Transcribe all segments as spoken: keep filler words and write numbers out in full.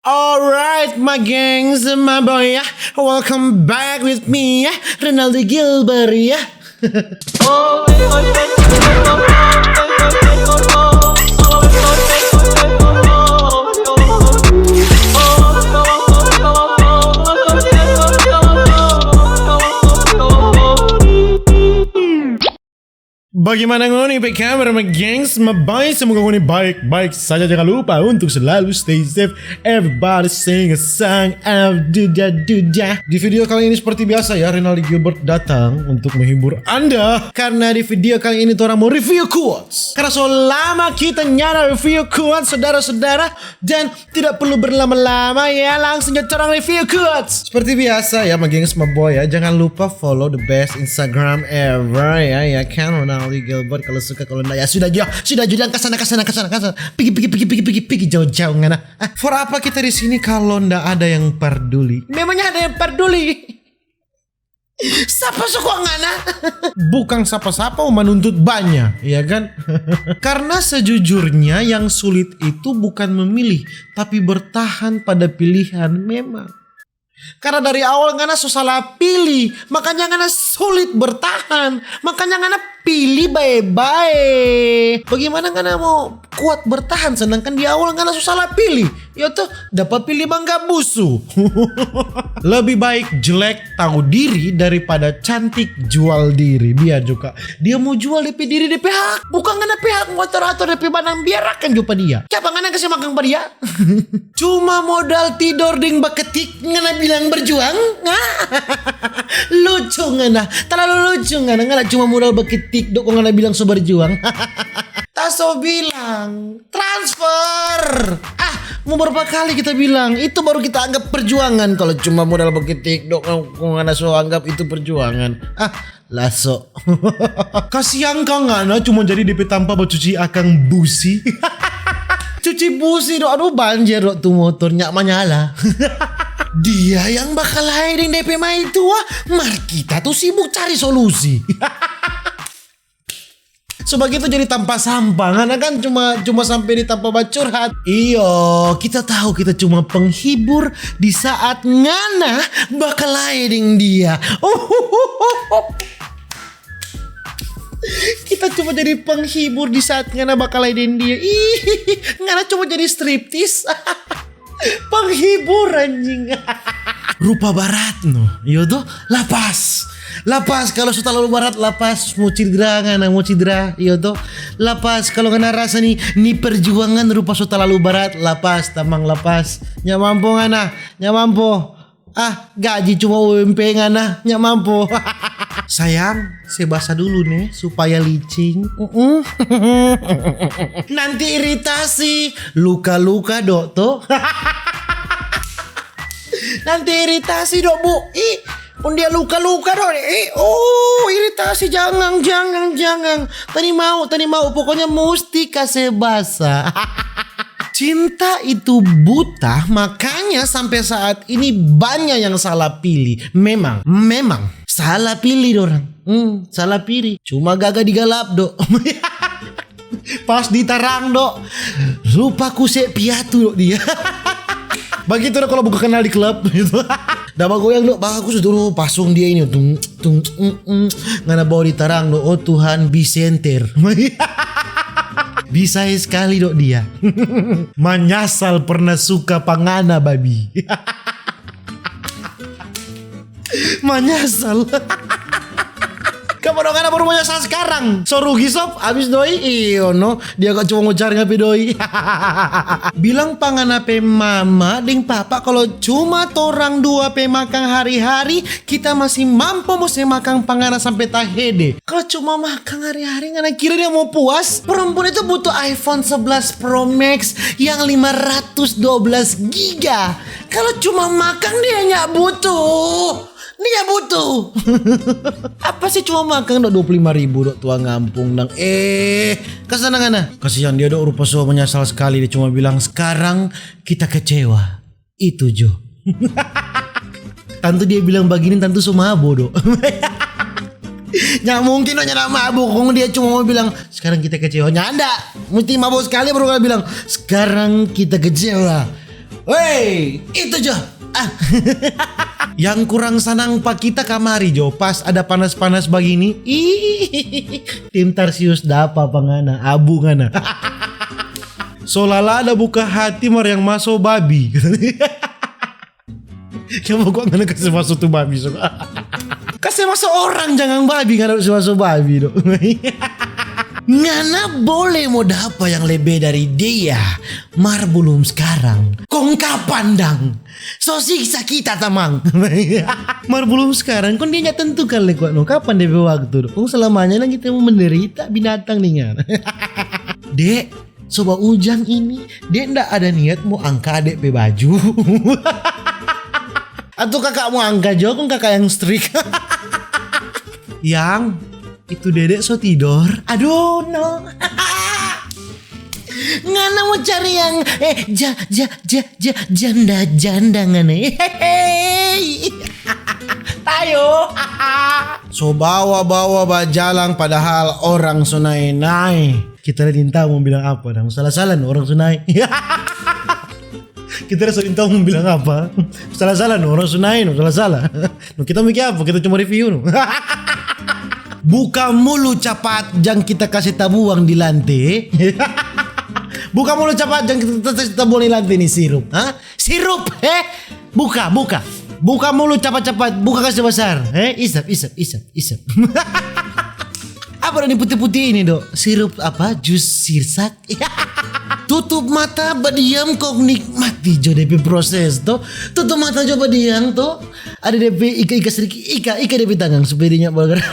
Alright, my gengs, my boy, yeah. Welcome back with me, yeah. Rinaldi Gilbert, yeah. Bagaimana ngoni pe kabar, my gengs, my boy? Semoga ngoni baik-baik saja. Jangan lupa untuk selalu stay safe. Everybody sing a song, ah, duda, duda. Di video kali ini seperti biasa ya, Rinaldi Gilbert datang untuk menghibur Anda. Karena di video kali ini torang mau review quotes. Karena so lama kita nyanda review quotes, saudara-saudara. Dan tidak perlu berlama-lama ya, langsung ja torang review quotes. Seperti biasa ya, my gengs, my boy ya, jangan lupa follow the best Instagram ever ya, ya kan, Rinaldi Gilbert. Kalau suka, kalau nda, ya sudah jo, sudah jo, jangan kasana, kasana, kasana, kasana. Pigi, pigi, pigi, pigi, pigi, pigi, jauh-jauh ngana. Ah, for apa kita di sini kalau nda ada yang peduli? Memangnya ada yang peduli? Sapa suka ngana? Bukan sapa-sapa mau menuntut banya, ya kan? Karena sejujurnya yang sulit itu bukan memilih, tapi bertahan pada pilihan memang. Karena dari awal ngana so salah pilih, makanya ngana sulit bertahan. Makanya ngana pilih bae-bae. Bagaimana ngana mau kuat bertahan sedangkan di awal ngana so salah pilih? Yo toh, dapa pilih mangga busu. Lebih baik jelek tahu diri daripada cantik jual diri. Biar juga dia mau jual depe diri, depe hak. Bukan ngana pe hak mo ator-ator depe badan, biar akang jo pa dia. Kiapa ngana kase makang pa dia? Cuma modal tidor deng baketik ngana bilang berjuang? Lucu ngana, talalu lucu ngana. Ngana cuma modal baketik do kong ngana bilang so berjuang. Ta so bilang, transfer. Ah, mo berapa kali kita bilang, itu baru kita anggap perjuangan. Kalau cuma modal baketik do kong ngana so anggap itu perjuangan. Ah, laso. Kasiang ka ngana cuma jadi depe tampa bacuci akang busi. Cuci busi do, aduh, banjir do tu motor, nyak manyala. Dia yang bakalae deng depe maitua, mar kita tu sibuk cari solusi. So bagitu jadi tampa sampah, ngana kan cuma, cuma sampe di tampa bacurhat. Iyo, kita tahu kita cuma penghibur di saat ngana bakalae deng dia. Kita cuma jadi penghibur di saat ngana bakalae deng dia. Ih, ngana cuma jadi striptis. Penghibur, anjing. Rupa barat no, iyo to, lapas. Lapas, kalau so talalu barat, lapas. Mo cidra ngana, mo cidra, iyo to. Lapas, kalau ngana rasa ni, ni perjuangan rupa so talalu barat, lapas, tamang, lapas. Nya mampu ngana, nya mampu. Ah, gaji cuma U M P ngana, nya mampu. Sayang, se basa dulu ne, supaya licin. Mm-mm. Nanti iritasi, luka-luka do to. Nanti iritasi do, Bu. Ih, pun dia luka-luka do. Ih, oh, iritasi, jangan, jangan, jangan. Tadi mau, tadi mau, pokoknya musti kase basa. Cinta itu buta, makanya sampe saat ini banya yang salah pilih. Memang, memang salah pilih dorang. Hmm, salah pilih. Cuma gaga digalap do. Pas ditarang do, rupa kuse piatu do dia. Bagitu do kalau buka kenal di klub gitu. Da bagoyang do, bagus dulu pasung dia ini. Tung, tung, mm, mm. Ngana bawa ditarang do, oh Tuhan, bisenter. Bisa sekali do dia. Manyasal pernah suka pa ngana, babi. Manyasal. Kapan dong ngana baru manyasal sekarang? So rugi sop, abis doi? Iyo no, dia kok cuma mo cari ngape doi. Bilang pa ngana pe mama deng papa, kalau cuma torang dua pe makang hari-hari, kita masih mampu mo se makang pa ngana sampe tahede. Kalau cuma makang hari-hari, ngana kira dia mo puas? Perempuan itu butuh iPhone sebelas Pro Max yang lima ratus dua belas giga. Kalau cuma makang dia nyak butuh. Dia nyak butuh. Apa sih cuma makang do dua puluh lima ribu do tuang ngampung dang. Eh, kasana ngana. Kasihan dia do, rupa so menyesal sekali, dia cuma bilang, "Sekarang kita kecewa." Itu jo. Tantu dia bilang bagini, tantu so mabo do. Nyak mungkin do nyanda mabo, kong dia cuma mo bilang, "Sekarang kita kecewa." Nyanda. Musti mabo sekali baru dia bilang, "Sekarang kita kecewa." Hei, itu jo. Ah. Yang kurang sanang pa kita kamari jo, pas ada panas-panas bagini. Ih, tim Tarsius dapa pa ngana, abu ngana. So lala ada buka hati mar yang maso babi. Yang pokok ngana kase maso tu babi so. Kase maso orang, jangan babi, ngana kase maso babi do. Ngana boleh mo dapa yang lebe dari dia, mar belum skarang. Kong kapan dang? So siksa kita tamang. Mar belum skarang, kong dia nya tentukan lei kwa no kapan depe waktu do. Kong selamanya lagi kita mo menderita binatang dengan. Dek, so baujang ini, dek nda ada niat mo angka adek pe baju. Atau kakak mo angka jo, kong kakak yang strik. Yang, itu dedek so tidor. Aduh, no. Ngana mo cari yang, eh, ja, ja, ja, ja, janda, janda ngana. Hehehe. Tayo. So bawa-bawa bajalang padahal orang so nae-nae. Kita lei nintau mo bilang apa dang. Sala-sala no orang so nae. Kita lei so nintau mo bilang apa. Sala-sala no orang so nae no, sala-sala. No kita mo bikin apa? Kita cuma review no. Buka mulu capat, jang kita kase tabuang di lante. Buka mulu capat, jang kita kase tabuang di lante ni sirup, ha? Sirup, he? Buka, buka. Buka mulu capat-capat, buka kase basar, he? Isap, isap, isap, isap. Apa dang ni putih-putih ini do? Sirup apa? Jus sirsak? Tutup mata, badiam, kong nikmati jo depe proses to. Tutup mata jo, badiam to. Ada depe ika-ika sadiki, ika, ika depe tangang supaya dia nya bagerak.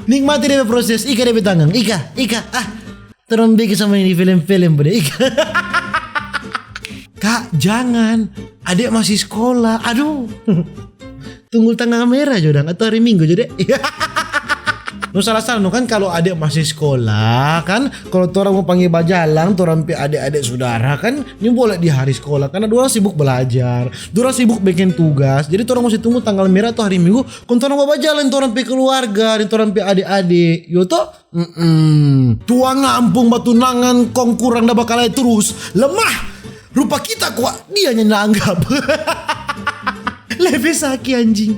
Nikmati depe proses, ika depe tangang, ika, ika, ah. Torang bikin sama ini film-film pada ika. Kak, jangan. Adek masih sekolah. Aduh. Tunggul tanggal mera jo dang, atau hari Minggu jo, dek. No sala-sala no kan, kalu adek masih sekolah kan, kalu torang mo pangge bajalang, torang pe adek-adek sudara kan, ni boleh di hari sekolah, karena dorang sibuk belajar, dorang sibuk bikin tugas, jadi torang musti tunggu tanggal mera atau hari Minggu, kong torang mo bajalang, torang pe keluarga, deng torang pe adek-adek, yo to? Mm-mm. Tuang ampung batunangan kong kurang da bakalae turus. Lemah. Rupa kita kwa dia nya anggap. Lebe saki anjing.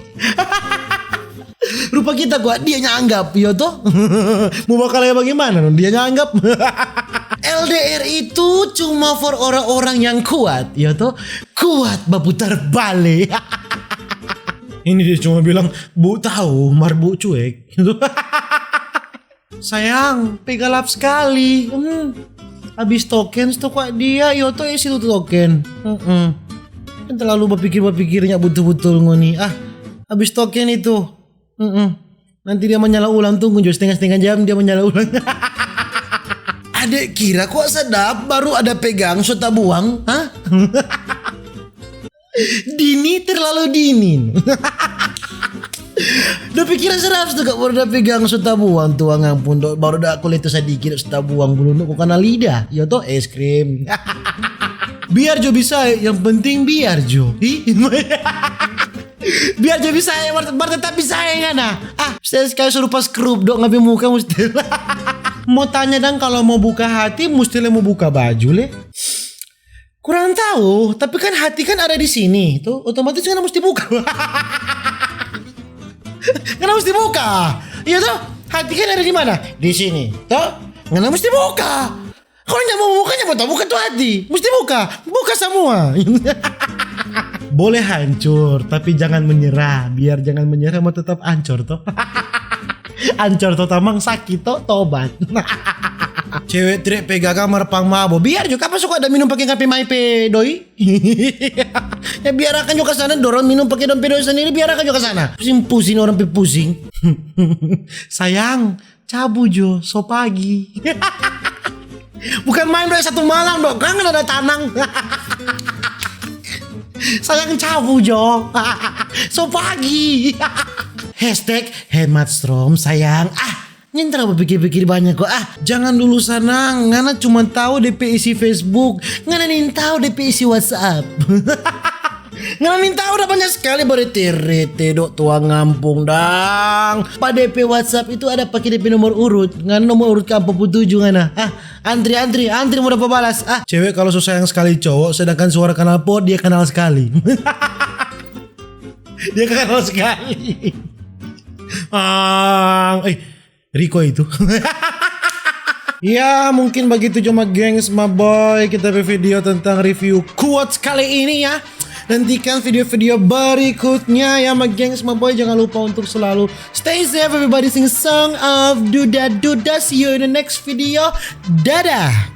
Rupa kita kwa dia nya anggap, yo to? Mo bakalae bagimana no dia nya anggap? L D R itu cuma for orang-orang yang kuat, yo to? Kuat baputar bale. Ini dia cuma bilang, "Bu tahu, mar bu cuek." Gitu. Sayang, pe galap skali. Hmm. Abis token sto kwa dia, yo to isi tu token. Heeh. Kan terlalu bapikir-bapikir nya butul-butul ngoni. Ah, abis token itu. Heeh. Nanti dia manyala ulang, tunggu jo stenga-stenga jam dia manyala ulang. Adek kira kwa sadap baru ada pegang so tabuang, ha? Dini, terlalu dini. Da pikiran sadap tu kak, baru da pegang so tabuang, tuang ampung do, baru da kulit tu sadiki so tabuang, belum ko kana lidah, yo to, es krim. Biar jo bisa, yang penting biar jo. Ih, biar jo bisa, mar, mar tetap bisa ya ngana. Ah, sekali-sekali so rupa skrup do, ngabe muka musti. Mo tanya dang, kalu mo buka hati, musti lei mo buka baju lei? Kurang tahu, tapi kan hati kan ada di sini, to, otomatis ngana musti buka. Ngana musti buka, iya to? Hati kan ada di mana? Di sini, to? Ngana musti buka. Kalu nyanda mo buka, nyanda mo tau buka tu hati. Musti buka, buka samua. Boleh hancur, tapi jangan menyerah. Biar jangan menyerah, mo tetap ancor to. Ancor to tamang, saki to, tobat. Cewe trek pe gaga mar pang mabo. Biar jo, kapa suka ada minum pake ngape mai pe doi? Ya biar akang jo ka sana, dorang minum pake dong pe doi sandiri, biar akang jo ka sana. Pusing-pusing orang pe pusing. Sayang, cabu jo, so pagi. Bukan main doi, satu malam dong, kangen ada tanang. Sayang cabu jo. So pagi. Hashtag hemat strom sayang. Ah, nyanda bapikir-pikir banya ko. Ah, jangan dulu sanang. Ngana cuma tau depe isi Facebook. Ngana nin tau depe isi WhatsApp. Ngana minta udah banyak sekali, bari terete do tuang ngampung dang. Pa depe WhatsApp itu ada pake depe nomor urut. Ngana nomor urut ke ampat puluh tujuh ngana. Ah, antri, antri, antri mo dapa balas. Ah, cewek kalau so sayang sekali cowok, sedangkan suara knalpot dia kenal sekali. Dia kenal sekali. Ang, eh, Riko itu. Ya, mungkin begitu cuma, gengs, my boy, kita pe video tentang review quotes kali ini ya. Nantikan video-video berikutnya ya, my gengs, my boy. Jangan lupa untuk selalu stay safe, everybody. Sing song of Duda Duda. See you in the next video. Dadah.